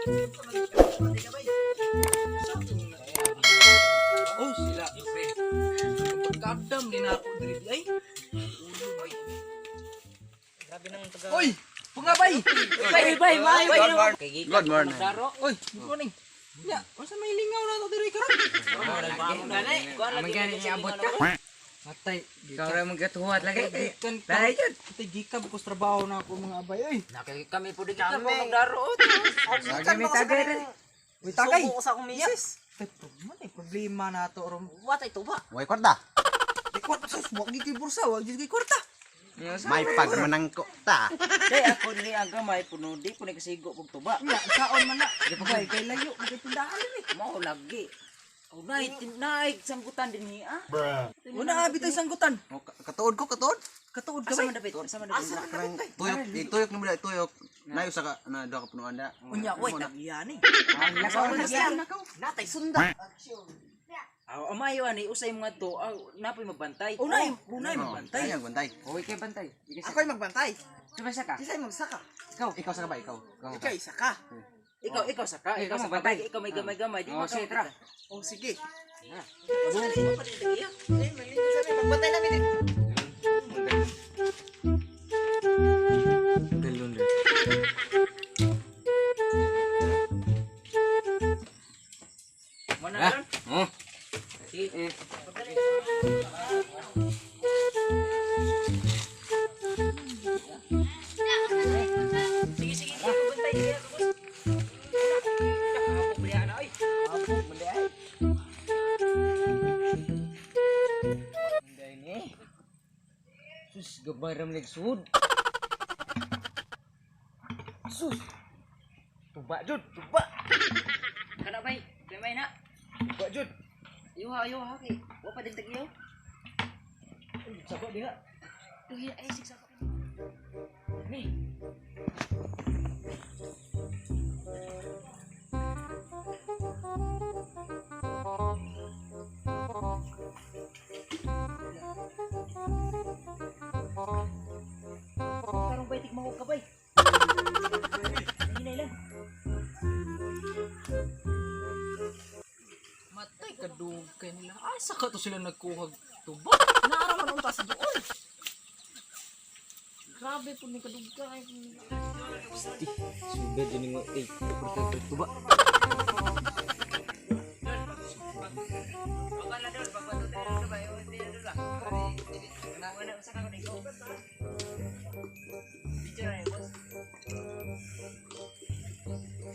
Oh, sila. Pagkadam ni na ako diri ay. Grabe nang taga. Oy, pungabay. Bay bay bay bay. Good morning. Oy, good morning. Ya, unsa may lingaw na to diri karon? Ang gani niya abot ka. Matay. Ikaw ra magkatuwat lagi. Gikan Dahil yun. Tay gikab ko sa trabaho na ako mga abay oy. Nakay kami po di kita mo magdaro. Lagi may tagay rin. Uy, tagay. Subo ko sa akong misis. Tay problema tay problema na to rom. What ay tuba? Way kwarta. Di kwarta sus, wa gid kay bursa, wa gid kay kwarta. May pagmanangko ta. Kay ako ni ang gamay puno di po ni kasigo pug tuba. Nya, saon man na. Bay kay layo mo kay tindahan diri. Mao lagi. Oh, nay, nay, sanggutan din niya. Una abi tay sanggutan. Oh, Katuod ko, katuod. Katuod ka Asa bay. man dapit? Asa man dapit? Kanang tuyok, ituyok nimo da tuyok. Nayo sa ka na duha ka punuan da. Unya, way tagyan eh. Natay sunda. Aw, amayo ani usay mga to, aw, napoy magbantay. Unay, unay magbantay. Ay, bantay. Hoy kay bantay. Ako'y magbantay. Sabay ka. Kisay magsaka. Ikaw, ikaw sa ka ba ikaw? Ikaw. Ikaw isa ka. Ikaw, ikaw saka, ikaw saka. Ikaw may gamay-gamay, di mo ka. Oh, sige. Magbantay namin din. Galon rin. Mana ron? Oh. Sige. Sige, sige, sige, bantay niya. Kapog balian na, oy. Kapog balian. Dahil ni. Sus, gabay ram nagsud. Sus. Tuba jud, tuba. Kana bay, gamay na. Tuba jud. Ayuha, ayuha, kay. Wa pa din tagiyaw. Saba diha. Uy, ay sig saka. Ni. Karong bay tikmahog ka bay. Hinay lang. Matay ka kay nila. Asa ka to sila nagkuhag tuba? Naara man unta sa duol. Grabe po ni kadugay. Sugad jud nimo eh. Porta tuba.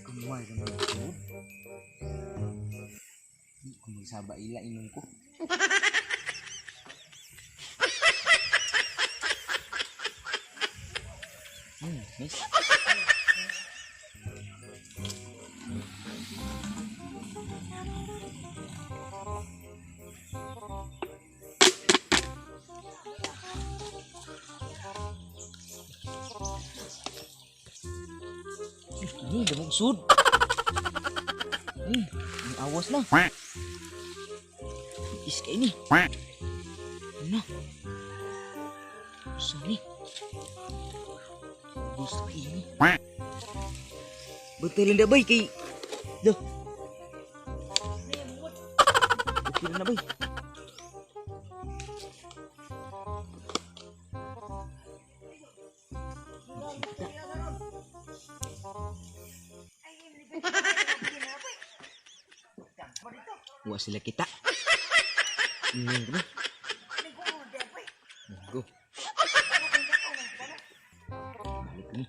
Kamay ra man ko. Di ko magsaba ila inom ko. Miss. Ini damog sud. Ang awas na. Is kay ni. Na. Sani. Gusto ini. Betul ndak bay kay. Loh. Betul na bay. Wa sila kita. Ini ba? Go. Balik ni.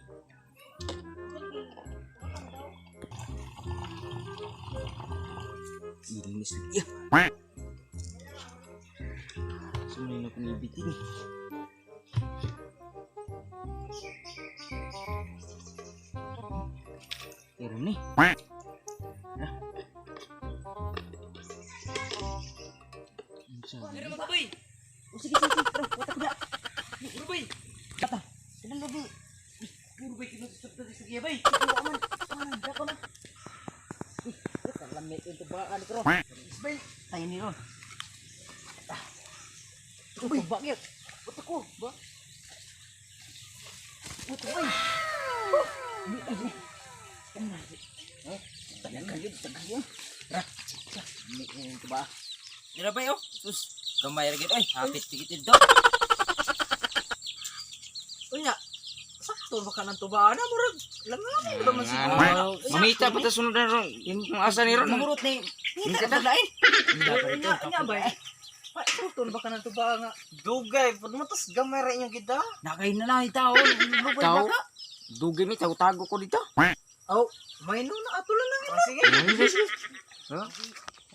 Ilinis lagi ya. Semua nak ngibit ini. Pero ni. Ah. Unsa Pero mga bay. O sige, sige, sige. Tara, wata ko na. Puro bay. Kata. Kanang labi. Puro bay kinusog sa sige bay. Wala man. Ah, dako na. Uy, kalamit yung tubaan ko. Bay. Tayo ni Ron. Ah. Uy, bakit? Buto ko, ba? Buto, uy. Oh, tagal yun, tagal yun. Ra. Ni ba? Dira ba yo? Sus, gamay ra gid oy. Hapit tigit dito. Unya. Sakto ba ka ng tubaan na murag langanin ba man siguro. Mamita pa ta sunod na ron. Yung asa ni ron. Namurot ni. Ngita ta lain. Unya, unya ba? Pa, sakto ba ka ng tubaan nga? Dugay, pud mo tas gamay ra inyong gida. Nakay na lang itaw. Lubay Tao. na ka. Dugay mi tago ko dito. Aw, may no na ato lang lang. Sige.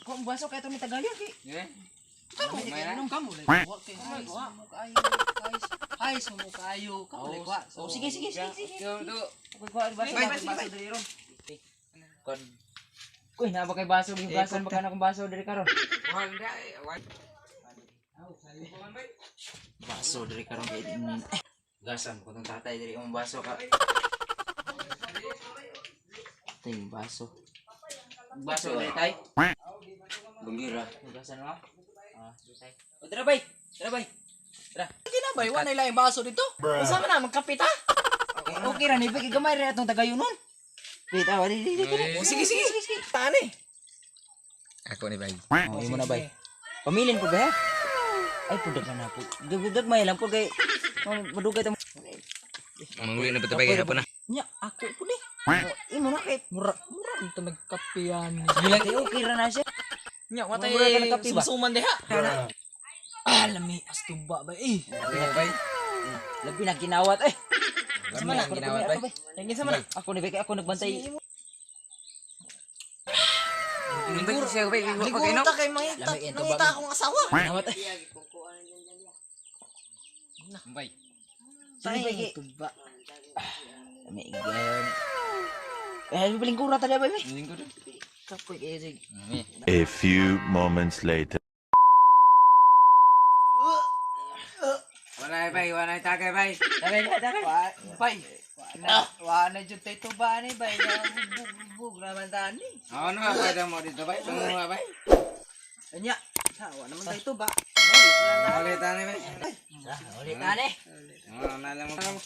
Kung baso kay ni tagayan kay. Eh. Kamo, May na. nung kamo lay. Wa kay hay, wa mo kaayo. Hay, hay mo kaayo. Kamo lay wa. Oh, sige sige sige sige. Do. Kuha baso Bay, baso bay, baso diri ron. Kon. Kuy, na ba kay baso gihugasan ba kana kung baso diri karon? Baso diri karon kay gasan ko tong tatay diri imong baso ka. Tay baso. Baso diri tay. Bungira. Hugasan mo. Ah, diri tay. O tara bay. Tara bay. Tara. Sige na bay, wa na ilaing baso dito. Unsa man na magkapit ha? Okay ra ni bay kay gamay ra atong tagayon nun. Wait, ah, di di di. di. Oh, sige sige. Tani. Ako ni bay. Oh, imo na bay. Pamilin po ba? Ay, pudag na po. Dugdag may lang po kay madugay ta. Manguli na ba bay hapon na. Nya, ako po ni. Imo na kay Mura, mura ito nagkapian. Sige lang kay okay ra na siya. Nya, wa Mura ka nagkape ba? sumsuman diha. Ah, lami as tuba ba eh. Bay. Labi na ginawat eh. Lami na ginawat bay. Tingin sa man. Ako ni bay kay ako nagbantay. Bay siya bay. Liguro ta kay mangita. Lami yan, tuba. Nangita akong asawa. Ginawat eh. Bay. Sige bay kay. Tuba. Lami gayon. Eh, palingkura ta bay bay. Lingkod. Kapoy kay sig. A few moments later. Wala bay, wala tagay bay. Tagay na, tagay. Bay. Wa na jud tay tuba ni bay. Bug naman tani. Ano nga pwede mo dito bay? Tungo nga bay. Nya, wa naman tay tuba. Ulit tani bay. Ulit na ni. Ano na lang mo.